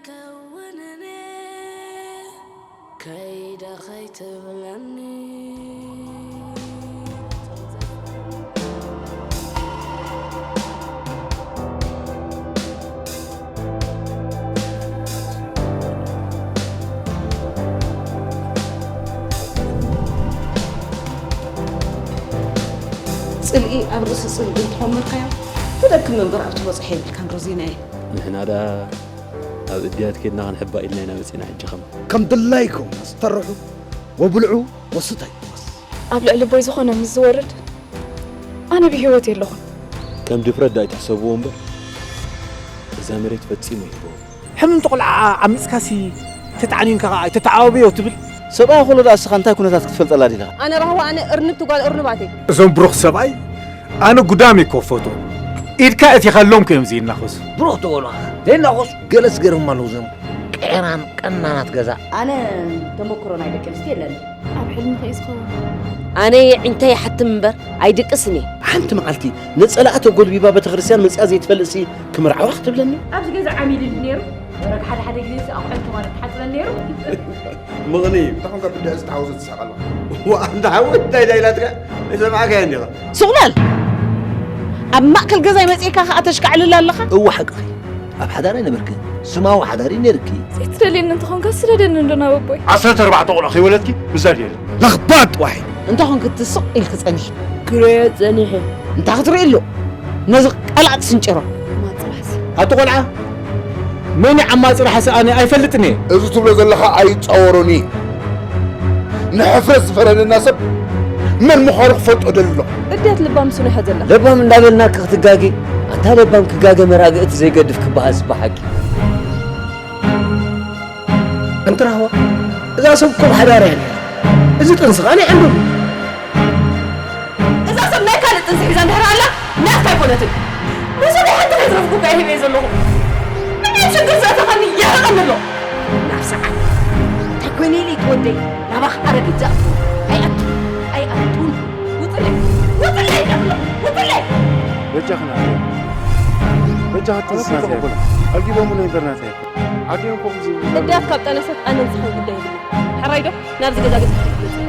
ከውንኔ ከይደ ከይትብለኒ። ጽልኢ ኣብ ርእሲ ጽልኢ እንተኾመርካዮ፣ ትደክም እምበር ኣብቲ በጽሖ የብልካን ሮዚናየ። ንሕና ደኣ ኣብ እድያት ኬድና ክንሕባእ ኢልና ኢና መጺና ሕጂ ኸማ። ከም ድላይኩም ዝተርሑ ወብልዑ ወስተዩ። ኣብ ልዕሊ ኣቦይ ዝኾነ ምስ ዝወርድ ኣነ ብህይወት የለኹን። ከም ድፍረት ደኣ ኣይትሕሰብዎ እምበር እዛ መሬት ፈጺሙ ይህቦ። ሕምምቲ ቆልዓ ዓሚጽካሲ ተታዕኒንካ ከኣ ኣይተተዓባብዮ ትብል። ሰብኣይ ኮሎ ደኣ እስኻ እንታይ ኩነታት ክትፈልጠላ ዲኻ? ኣነ ራህዋ ኣነ እርንብቲ ጓል እርኑባት እየ። እዞም ብሩኽ ሰብኣይ ኣነ ጉዳም እኮ ፈትዎም። ኢድካ እቲኻሎም ከዮም ዘይናኸሱ። ብሩኽ ተወልዋ ዘይናኸሱ ገለ ዝገርም ኣለዉ እዞም ቀራን ቀናናት ገዛ። ኣነ ተመክሮ ናይ ደቂ ኣንስትዮ የለን። ኣብ ሕልሚ ከዩ ዝኸውን። ኣነ የዒንተይ ይሓትም እምበር ኣይድቅስን እየ። ሓንቲ መዓልቲ ነጸላኣ ተጎልቢባ ቤተክርስትያን መጺኣ ዘይትፈልጥሲ ክምርዓዋ ክትብለኒ? ኣብዚ ገዛ ዓሚል እንዲ ነይሩ። ወረግ ሓደ ሓደ ግዜ ኣቑሑት ተማረ ትሓጽበን ነይሩ። ምቕኒ፣ እንታይ ኮንካ ብድዐ ዝተሓወሰ ትስሕቕ ኣለኻ? ዋእ፣ እንተ ሓወይ እንታይ ኢላ ኢላትካ? ኣይሰማዕካያን ዲኻ? ስቕ በል! ኣብ ማእከል ገዛይ መጺእካ ከኣ ተሽካዕልል ኣለኻ? እወ፣ ሓቅኺ። ኣብ ሓዳር ኣይነበርክን። ስማዊ ሓዳር እዩ ነይርኪ። ዘይትደልየኒ እንተኾንካ ስደደኒ እንዶ ናብ ኣቦይ። ዓሰርተ ኣርባዕተ ቆልዑ ከይወለድኪ ምዛድ የለን። ለኽባጥ ዋሒድ። እንተ ኾንክ ትስቕ ኢልክ ጸኒሕ። ክርእዮ ጸኒሐ። እንታይ ክትርኢ ኣሎ? ነዚ ቀላጥ ስንጭሮ። ዓማጺ ራሕሲ። ኣቲ ቆልዓ፣ መን እዩ ዓማጺ ራሕሲ? ኣነ ኣይፈልጥን እየ። እዚ ትብሎ ዘለኻ ኣይጻወሮን እዩ። ንሕፍረት ዝፈረደና ሰብ መን ምዃኑ ክፈልጦ ደሊ ኣለኹ። እድያት ልባም ስኑሐ ዘላ። ለባም እንዳበልናኪ ክትጋጊ፣ ኣንታ ለባም ክጋገ መራግእቲ ዘይገድፍ ክበሃል ጽባሕ ሓቂ። ኣንቲ ራህዋ፣ እዛ ሰብ እኮ ብሓዳር እያ ነይራ። እዚ ጥንሲ ኸኣ ናይ ዓንዶም እዩ። እዛ ሰብ ናይ ካልእ ጥንሲ ሒዛ እንድሕር ኣላ፣ ናትካ ኣይኮነትን። ብሰብ ሓንቲ ከይትረፍኩ እኮ እየ ሂበ ዘለኹ። ንዓይ ሽግር ዘእተኸኒ የርቐኒ ኣሎ። ናብ ሰዓት። እንታይ ኮይነ ኢለ ይትወደይ? ናባኻ ኣረጊት ዝኣቱ። ኣይኣቱ። ኣይኣቱን። ውጥለይ። ውጥለይ ይብሎ። ውጥለይ። በጃኽና። በጃኽቲ ስናት ያኮ። ኣልጊቦምና እምበር ናት ያኮ። ዓድዮም ከምኡ ዝብሉ። እድያት ካብ ጠነሰት ኣነ ንስኻ ጉዳይ የብለይ። ሕራይ ዶ? ናብዚ ገዛ ገጽ ክትመጽእ።